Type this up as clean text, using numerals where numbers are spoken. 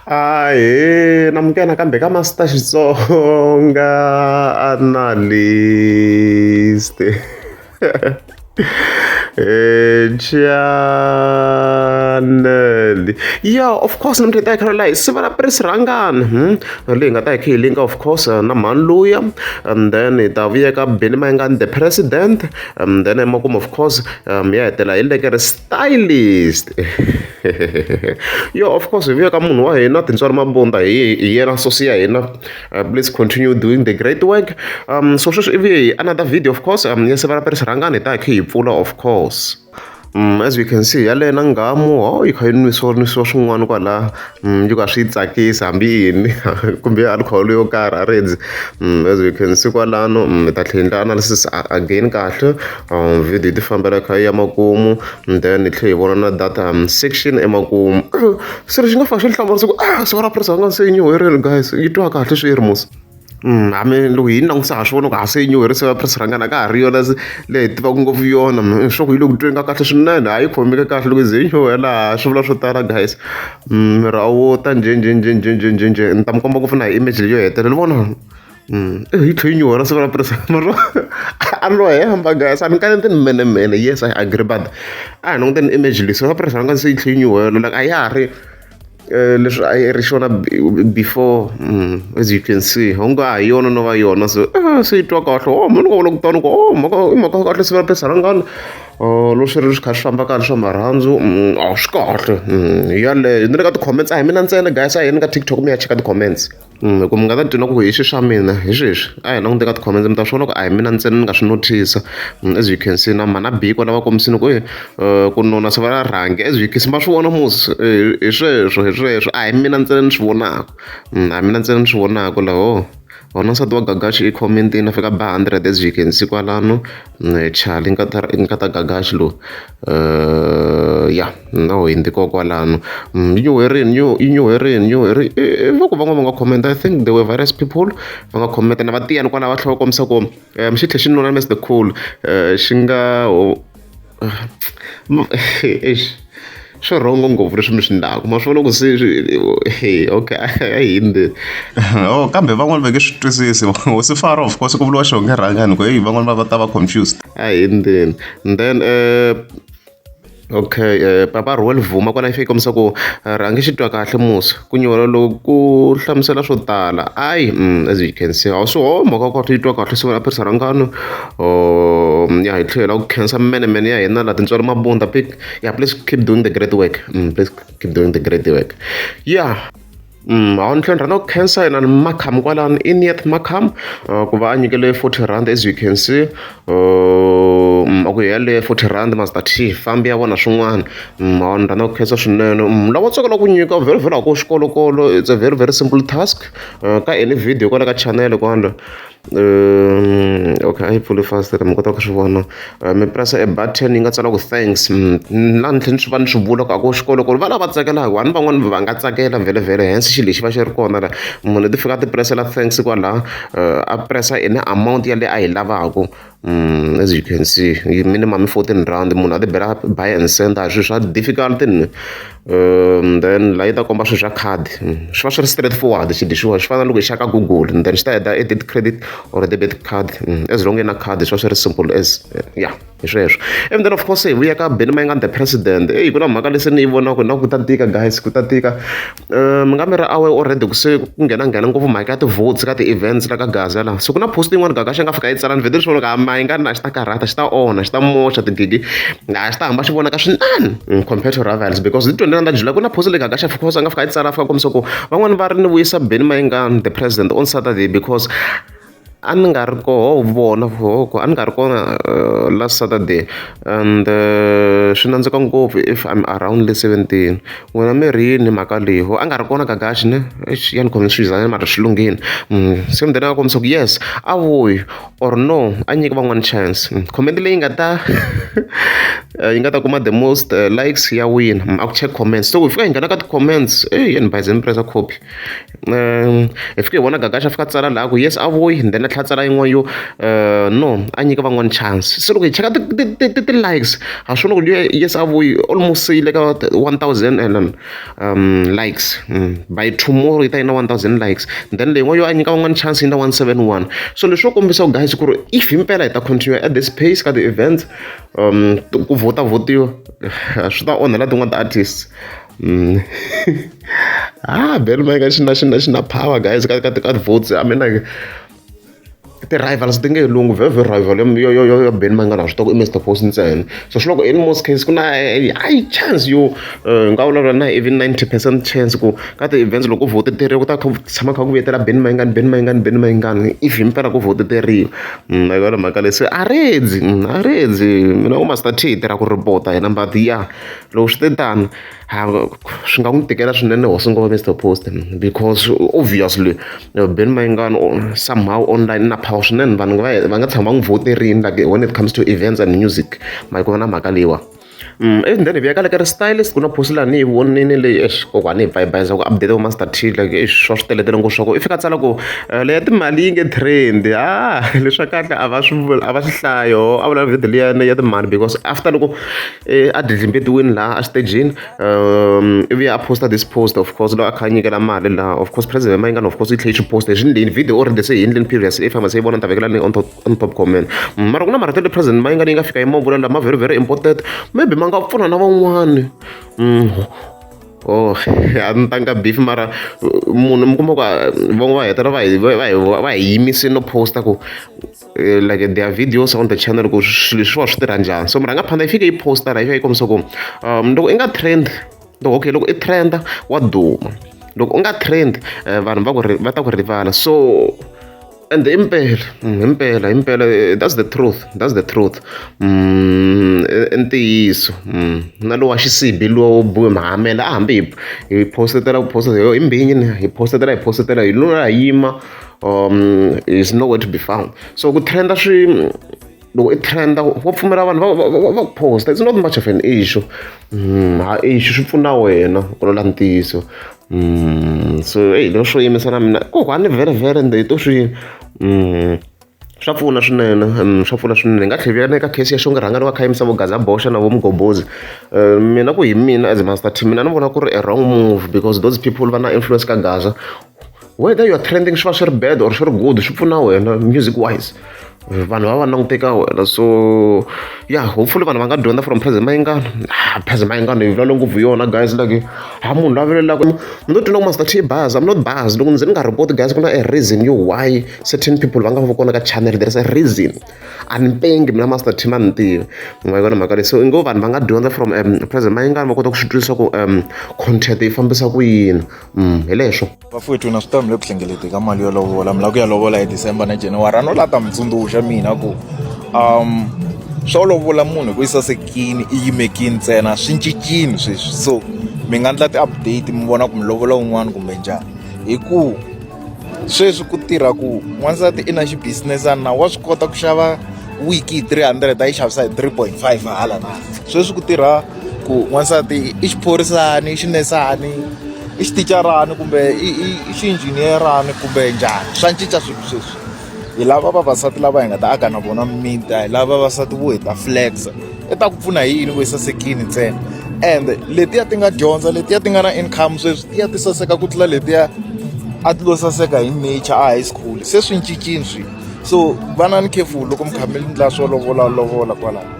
Ahee, namukela nakambe ka Master Xitsonga Analyst channel ya of course namuntlha hi ta hi kha la hi siva ra Prince Rhangani leyi nga ta hi kha hi linka of course na mhani luya and then hi ta vuya ka Benny Mayengani the president and then emakumu of course ya hetelela hi lekere stylist yo of course hi vuya ka munhu wa hina Tintswalo Mabunda hi hi yena source ya hina. Please continue doing the great work. So sweswi i vuye hi another video of course ya siva ra Prince Rhangani hi ta hi kha hi pfula of course. As you can see yaleyo na nghamu ho yi kha yi nwisiwa nwisiwa swin'wana kwala yi ka swi yi tsakisa hambi yini kumbe alcohol yo karhi a ri as you can see kwalano hi ta tlhela hi endla analysis again kahle video yi ti fambela kha yi ya makumu then hi tlhela hi vona na data section emakumu se lexi nga fika xi ni hlamarisa ku ah siku ra Prince Rhangani se yi nyuherile guys yi twa kahle swi ri mos. Hambi loko hi yi langutisa ha swi vona ku a se yi nyuherise va Prince Rhangani a ka ha ri yona leyi hi tivaka ngopfu yona swa ku yi le ku tweni ka kahle swinene a yi khomeki kahle loko yi ze yi nyuhela swi vula swo tala guys. Miri a wo ta njhenjhenjhenjhenjhenjhe ni ta mi komba ngopfu na hi image leyi yo hetelela vona yi tlhe yi nyuhela siku ra Prince a ni lo hemba guys a ni kaneti ni menemene yes I agree but a hi languteni image leyi siku ra Prince Rhangani se yi tlhe yi nyuhela like a ya ha ri leswi a yi ri xona before as you can see onge a hi yona no va yona se se yi twa kahle oh munhu nga vula ku tani ku oh mhaka i mhaka ya kahle siku ra Prince Rhangani loko swi ri swi kha swi famba kahle swa marhandzu a swi kahle hi yaleyo ni le ka ti-comments a hi mina ntsena guys a hi yeni ka TikTok mi ya cheka ti-comments. Hi ku mi nga ta twa na ku hi swi swa mina hi sweswi a hi langute ka ti-comments mi ta swi vona ku a hi mina ntsena ni nga swi notice as you can see na mhana B kwala va kombisile ku ku nona se va ra rhangi as you can see ma swi vona mos hi sweswo hi sweswo a hi mina ntsena ni swi vonaka a hi mina ntsena ni swi vonaka laho wona nsati wa Gagashi i comment-ini a fika a ba hundred as you can see kwalano Charlie nkata Gagashi lowu ya no hundzi koho kwalano yi nyuherini yi nyuherini nyuherini i va ku van'wana va nga comment I think there were various people va nga comment na va tiyani kwalaho va tlhela va kombisa ku xi tlhe xi nona Mr Cool xi nga eish swi wrong ngopfu leswi mi swi endlaku ma swi vona ku se okay a hi hindzi oh kambe van'wani va nge swi twisisi hosi Faro of course ku vuriwa xihonge rhangani ku heyi van'wani va ta va confused a hi hindzeni and then okay papa Rhuwel Vuma kwala yi fike yi kombisa ku rhangi xi twa kahle musi ku nyuhela loku ku hlamusela swo tala ayi as you can see a swi ho mhaka kahle yi twa kahle siku ra Prince Rhangani ya hi tlhela ku khensa menemene ya hina laha Tintswalo Mabunda pic yeah please keep doing the great work please keep doing the great work yeah. Ni tlhela ni rhandza ku khensa yena Markham kwalano Iniet Markham ku va a nyikele R40 as you can see a ku hi yaleyo R40 Master T fambi ya vona swin'wana ni rhandza ku khensa swinene lava tsakelaka ku nyika vhele vhele a ko xikolokolo it's a very very simple task ka any video kwala ka channel kwala okay a yi pfuli fast mi kota ku swi vona mi press e button yi nga tsala ku thanks la ni tlhela ni swi va ni swi vula ku a ku xikolokolo va lava tsakelaka vanhu van'wani va nga tsakela vhele vhele hence xilo lexi va xi ri kona la munhu ti fika a ti press-ela thanks kwalaha a press-a any amount yaleyo a yi lavaka as you can see minimum i R14 munhu a ti bela buy and send a hi swilo swa difficult ni then la yi ta komba swilo swa khadi swi va swi ri straight forward xilo lexiwa swi fana na loko hi xava ka Google then xi ta heta edit credit or debit card as long i na khadi swi va swi ri simple as yeah hi sweswo and then of course hi vuya ka Benny Mayengani the president eyi ku na mhaka leswi ni yi vonaka na ku ta tika guys ku ta tika mi nga mi ri aware already ku se ku nghena nghena ngopfu mhaka ya ti-votes ka ti-events la ka Gaza la so ku na post yin'wana Gagashi a nga fika yi tsala ni vhete ni swi vona ku a Mayengani a xi ta karhata xi ta onha xi ta moxa tigigi a xi ta hamba xi vonaka swinene compared to rivals because hi 29 ta July ku na post leyi Gagashi of course a nga fika yi tsala a fika a kombisa ku van'wani va ri ni vuyisa Benny Mayengani the president on Saturday because a ni nga ri koho vona ku a ni nga ri kona last Saturday and swi nandzika ngopfu if I'm around le 17 n'wina mi ri yini mhaka leyi ho a nga ri kona Gagashi ne eish ya ni khome swizana mara swi lunghile se then a kombisa ku yes a vuyi or no a nyiki van'wani chance comment leyi nga ta yi nga ta kuma the most likes ya wina a ku check comments so hi fika hi nghena ka ti-comments eyi ni bayize ni press copy hi fike hi vona Gagashi a fika a tsala laha ku yes a vuyi then a tlhela tsala yin'wana yo no a nyika van'wani chance. Se loko hi cheka ti-likes ha swi vona ku yes a vuyi almost yi le ka 1000 and likes by tomorrow yi ta yi na 1000 likes. Then leyi yin'wana yo a nyika van'wani chance yi na 171. So leswi swo kombisa ku guys ku ri if himpela hi ta continue at this pace ka ti-events ku vhota vhotiwa swi ta onhela tin'wani ti-artists. Ah, Benny Mayengani xi na xi na xi na power guys ka ti-votes. I mean, like, ti-rivals ti nge he lunghi vhevhe rival yo Benny Mayengani ha swi tiva ku i Mr Post ntsena. So swi loko in most case ku na high chance yo hi nga vulavula na even 90% chance ku ka ti-events loko ku vhoteteriwa ku ta kha ku tshama kha ku vuyetela Benny Mayengani, Benny Mayengani, Benny Mayengani if himpela ku vhoteteriwa. Ma yi vona mhaka leyi. Se a redzi a redzi mina vo Master T hi tirha ku report-a hina, but ya loko swi te tano swi nga n'wi tikela swinene hosi ngoma Mr Post, because obviously Benny Mayengani somehow online na power swinene. Vanhu va nga tshama va n'wi vhoterini like when it comes to events and music. Ma yi vona mhaka leyiwa. And then hi vuya ka le ka ri stylist, ku na post laha ni yi vonini leyi. Eish, kokwani hi pfa hi ku update vo Master T like eish, swa swi teletele ngopfu swa ku i fika tsala ku leya timali yi nge trend. Ah, leswa kahle a va swi a va swi hlayo a vula video liya ya timali, because after loko a dlidlimbetiwini laha exitejini ivi a posta this post, of course loko a kha a nyikela mali laha, of course President Mayengani, of course yi tlhela yi swi posta hi swi ndleni video already se hi endleni previous. If a se yi vona ni ta vekela link on top comment. Mara ku na marito le President Mayengani yi nga fika yi ma vula lama very very important, maybe ma nga pfuna na van'wani. Oh, a ni tanga beef, mara munhu mi kuma ku van'we va hetelela va hi yimisile no posta ku like their videos on the channel ku swilo leswiwa swi tirha njhani. So murhangaphandla yi fike yi posta la, yi fika yi kombisa ku loko i nga trend, loko okay, loko i trenda wa duma, loko u nga trend vanhu va ku va ta ku rivala. So and impela impela impela, that's the truth, that's the truth. I ntiyiso. Na lowa xisibi luwa wo biwe mahamela a hambi hi postetela ku posta hi mbinyi hi postetela hi postetela hi lula yima, is nowhere to be found. So ku trenda swi loko i trenda wa pfumela vanhu va ku posta, it's not much of an issue. Ha issue swi pfuna wena ku lola ntiyiso. So eyi leswo yimisa na mina kokwani vhele vhele ende to swi swa pfuna swinene, swa pfuna swinene. Hi nga tlhela na eka case ya Xongi Rhangani wa kha yimisa vo Gaza Boxa na vo Mgobozi. Mina ku hi mina as Master T, mina ni vona ku ri a wrong move, because those people va na influence ka Gaza. Whether you are trending swi va swi ri bad or swi ri good, swi pfuna wena music wise, vanhu va langute ka wena. So yeah, hopefully vanhu va nga dyondza from President Mayengani. Ah, President Mayengani hi vulavula ngopfu hi yona guys, like ha munhu loyi a vulelaka mi no twa ku Master T bias. I'm not biased. Loko ndzi ni nga report guys, ku na a reason yo why certain people va nga va kona ka channel. There is a reason. A ni pengi mina Master T, ma ni tivi ma yi vona mhaka leyi. So i ngo vanhu va nga dyondza from President Mayengani, va kota ku swi twisisa ku content yi fambisa ku yini. Hi leswo. Bafowethu, na swi tiva mi le ku hlengeleti ka mali yo lovola, mi lava ku ya lovola hi December na January. A no la ta mi tsundzuxa mina ku swo lovola munhu hi ku yi sasekini i yimekini ntsena swi cincile sweswi. So mi nga endla ti-update mi vona ku mi lovola wun'wani kumbe njhani, hi ku sweswi ku tirha ku n'wansati i na xibizinesana na wa swi kota ku xava wiki hi 300 a yi xavisa hi 3.5 hala na sweswi ku tirha ku n'wansati i xiphorisani, i xinesani, i xiticarani kumbe i xinjhiniyerani kumbe njhani. Swa cinca swilo sweswi. Hi lava vavasati lava hi nga ta aka na vona mimiti, a hi lava vavasati vo hi ta flex. I ta ku pfuna hi yini ku yi sasekini ntsena? Ende letiya ti nga dyondza, letiya ti nga na income sweswi, ti ya ti saseka ku tlula letiya a ti lo saseka hi nature a high school. Se swi cincile swilo, so vanani careful loko mi kha mi endla swo lovola lovola kwalano.